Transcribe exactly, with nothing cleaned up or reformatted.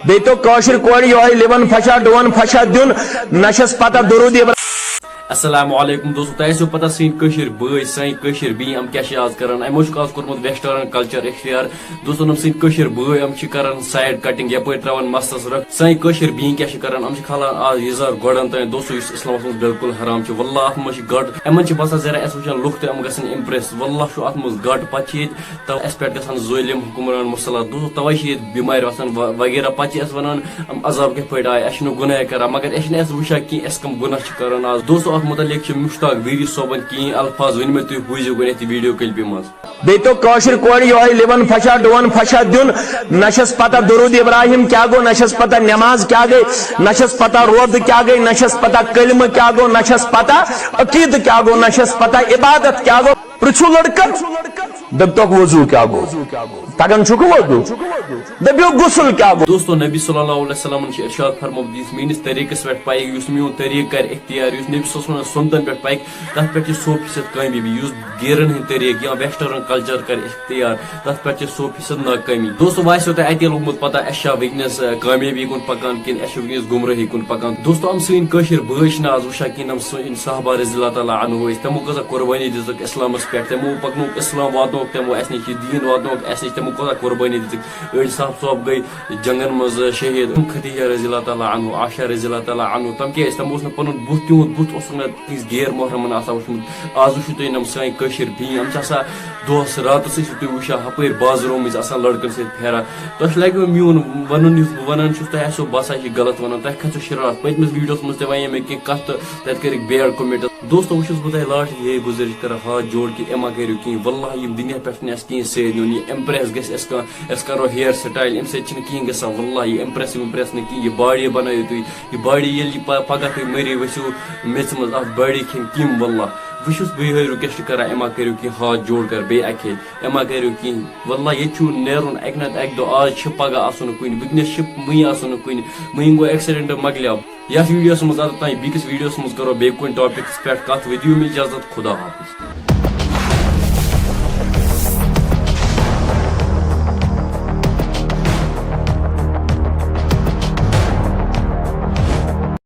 بیٚیہِ تو کٲشِر کورِ یِہوٚے لِوَن پھَشا ڈُوَن پھَشا دیُن، نہ چھَس پَتہ درود ابراہیم۔ السلام علیکم دوستو، تۄہہِ آسیو پتہ سٲنۍ کٲشِر بٲے، سانہِ کٲشِر بیٚنہِ یِم کیٛاہ چھِ آز کران۔ یِمو چھُکھ آز کوٚرمُت western culture اختیار۔ دوستو، یِم سٲنۍ کٲشِر بٲے یِم چھِ کران side cutting، یپٲرۍ ترٛاوان مستس رکھ۔ سٲنۍ کٲشِر بیٚنہِ کیٛاہ چھِ کران، یِم چھِ کھالان آز یزار گۄڈن تام۔ دوستو، یُس اسلامس منٛز بالکل حرام چھُ، واللہ اتھ منٛز چھِ گٹ۔ یِمن چھِ باسان زرا اسہِ وٕچھن لُکھ تہٕ یِم گژھن impress۔ واللہ چھُ اتھ منٛز گٹ۔ پتہٕ چھِ ییٚتہِ تو اسہِ پٮ۪ٹھ گژھان ظٲلم حکمران مسلط۔ دوستو، توے چھِ ییٚتہِ بٮ۪مارِ وۄتھان و-، وغیرہ۔ پتہٕ چھِ أسۍ ونان، یِم عذاب کِتھ پٲٹھۍ آے؟ اسہِ چھِنہٕ گۄناہ کران، مگر أسۍ چھِنہٕ اسہِ وٕچھان کینٛہہ، أسۍ کم گۄناہ چھِ کران آز۔ دوستو، اتھ متعلق چھِ مشتاق ویری صٲبن کینٛہہ الفاظ ؤنۍ مٕتۍ، تُہۍ بوٗزِو گۄڈٕنیتھ یہِ video clipہِ منٛز۔ بیٚیہِ تو کٲشِر کورِ یِہوٚے لِوَن پھَشا ڈُوَن پھَشا دیُن، نہ چھَس پَتہ درود ابراہیم کیٛاہ گوٚو، نہ چھَس پَتہ نٮ۪ماز کیٛاہ گٔے، نہ چھَس پَتہ روزٕ کیٛاہ گٔے، نہ چھَس پَتہ کلمہٕ کیٛاہ گوٚو، نہ چھَس پَتہ عقیٖدٕ کیٛاہ گوٚو، نہ چھَس پَتہ عبادت کیٛاہ گوٚو۔ پرٛژھِو لڑکن، دٔپتوکھ وضو کیٛاہ گوٚو؟ تگان چھُکھ وضو؟ دٔپِو غسل کیٛاہ گوٚو؟ دوستو، نبی صلی اللہ علیہ وسلمن چھِ ارشاد فرمومُت، یُس میٲنِس طریٖقس پٮ۪ٹھ پکہِ، یُس میون طریٖقہٕ کرِ اختیار، یُس نبی صلی اللہ علیہ وسلمن سُنتن پٮ۪ٹھ پکہِ، تتھ پٮ۪ٹھ چھِ صد فیصد کامیٲبی۔ یُس گیرن ہٕنٛدۍ طریٖقہٕ یا western culture کرِ اختیار، تتھ پٮ۪ٹھ چھِ صد فیصد ناکٲمی۔ دوستو، وۄنۍ آسیو تۄہہِ اتی لوٚگمُت پتہ، اسہِ چھا وٕنکیٚنس، آ، کامیٲبی کُن پکان کِنہٕ اسہِ چھِ وٕنکیٚنس گمرٲہی کُن پکان۔ دوستو، یِم سٲنۍ کٲشِر بٲے چھِنہٕ آز وٕچھان کِہیٖنۍ، یِم سٲنۍ صحابہ رضی اللہ تعالیٰ عنہ ٲسۍ، تِمو کۭژاہ قربٲنی دِژٕکھ اسلامس پٮ۪ٹھ، تِمو پکنووُکھ اسلام، واتنووُکھ تِمو اسہِ نِش یہِ دیٖن، واتنووُکھ اسہِ نِش، تِمو کۭژاہ قربٲنی دِژٕکھ۔ أڑۍ صاحب صٲب گٔے جنگن منٛز شہید۔ ختیجہ رضی اللہ تعالیٰ عنہ، عائشہ رضی اللہ تعالیٰ عنہ، تِم کیٛازِ؟ تِمو اوس نہٕ پنُن بُتھ، تِہُنٛد بُتھ اوسُکھ نہٕ کٲنٛسہِ غیر محرمن آسان وٕچھمُت۔ آز وٕچھِو تُہۍ یِم سٲنۍ کٲشِر بیٚنہِ، یِم چھِ آسان دۄہس راتس ٲسِو تُہۍ وٕچھان ہپٲرۍ بازرو مٔنٛزۍ آسان لڑکن سۭتۍ پھیران۔ تۄہہِ لگیو میون ونُن، یُس بہٕ ونان چھُس، تۄہہِ آسیو باسان یہِ چھِ غلط ونان، تۄہہِ کھژیو شرارت۔ پٔتمِس videoس منٛز تہِ ونے مےٚ کینٛہہ کتھ تہٕ تتہِ کٔرِکھ bad comments۔ دوستو، وۄنۍ چھُس بہٕ تۄہہِ last یِہے گُزٲرِش کران، ہاتھ جوڑ کہِ اما کٔرِو کِہیٖنۍ، واللہ یِم دُنیا پٮ۪ٹھ چھُنہٕ اَسہِ کِہیٖنۍ سیرِ نیُن، یہِ impress گژھِ اَسہِ کانٛہہ، أسۍ کَرو hair style، اَمہِ سۭتۍ چھِنہٕ کِہیٖنۍ گژھان۔ واللہ یہِ impress وِمپرٛس نہٕ کِہیٖنۍ، یہِ body بَنٲیِو تُہۍ، یہِ body ییٚلہِ یہِ پَ-، پَگاہ تُہۍ مٔرِو ؤسِو میٚژِ منٛز، اَتھ body کھیٚنۍ کِم۔ واللہ وۄنۍ چھُس بہٕ یِہوٚے request کَران، اَما کٔرِو کینٛہہ ہاتھ جوڑ کَر بیٚیہِ اَکہِ پھِرِ، اَما کٔرِو کینٛہہ۔ واللہ ییٚتہِ چھُ نیرُن اَکہِ نَتہٕ اَکہِ دۄہ، آز چھِ پَگاہ آسو نہٕ کُنہِ، وٕنکیٚنَس چھِ وٕنی آسو نہٕ کُنہِ، وٕنہِ گوٚو accident مۄکلیو۔ یَتھ videoس منٛز اَتھ تام بیٚکِس videoس منٛز کَرو بیٚیہِ کُنہِ topicس پٮ۪ٹھ کَتھ، وۄنۍ دِیِو مےٚ اِجازت، خدا حافظ۔